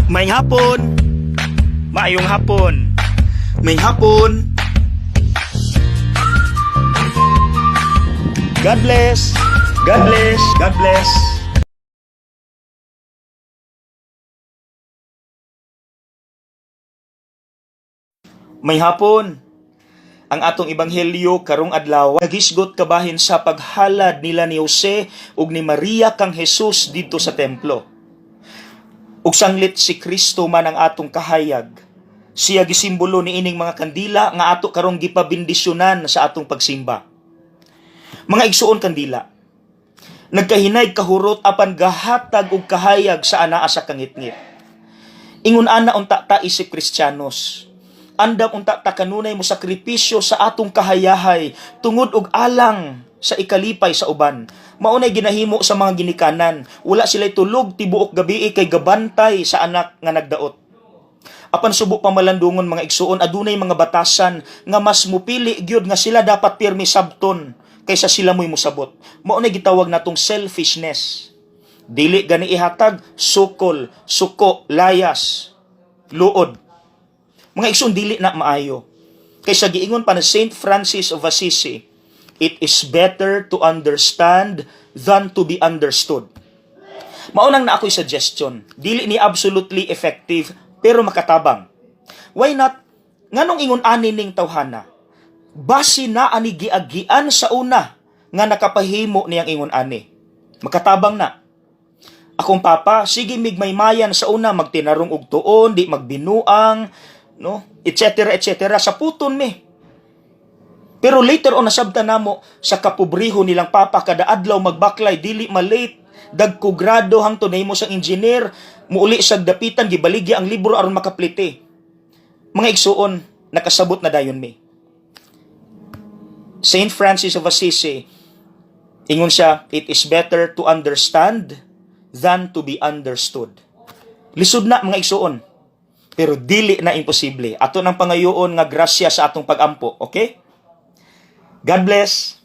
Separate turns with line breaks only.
Maayong hapon. Maayong hapon. Maayong hapon. God bless. God bless. God bless. May hapon. Ang atong ebanghelyo karong adlaw nagisgot kabahin sa paghalad nila ni Jose ug ni Maria kang Jesus didto sa templo. Ug sanglit si Kristo man ang atong kahayag. Siya gisimbolo niining mga kandila nga ato karong gipabendisyonan sa atong pagsimba. Mga igsuon, kandila. Nagkahinay kahurot apan gahatag og kahayag sa anaa sa kangitngit. Ingon ana unta ta isip Kristiyanos. Andam unta ta kanunay mo sakripisyo sa atong kahayahay tungod og alang sa ikalipay sa uban. Maunay ginahimo sa mga ginikanan. Wala sila tulog tibuok gabi kay gabantay sa anak nga nagdaot. Apan subo pa malandungon, mga igsuon, adunay mga batasan nga mas mupili gyud nga sila dapat pirmi sabton kaysa sila mo'y musabot. Mao nay gitawag natong selfishness. Dili gani ihatag, sukol, suko, layas, luod. Mga igsuon, dili na maayo. Kaysa giingon pa ni Saint Francis of Assisi, "It is better to understand than to be understood." Maunang na ako'y suggestion. Dili ni absolutely effective pero makatabang. Why not? Nganong ingon ani ning tawhana? Basi na ani giagian sa una nga nakapahimo niyang ingon ani. Makatabang na. Akong papa, sige migmaymayan sa una, magtinarong og tuon, di magbinuang, no? Etc. etc. Sa puton mi. Pero later on nasabtan namo sa kapobriho nilang papa, kada adlaw magbaklay, dili malate, dagko grado hangtod nahimo sang engineer, muuli sa dapitan, gibaligya ang libro aron makaplite. Mga igsuon, nakasabot na dayon mi. Saint Francis of Assisi, ingon siya, "It is better to understand than to be understood." Lisod na, mga igsuon, pero dili na imposible. Ato nang pangayoon nga grasya sa atong pagampo, okay? God bless.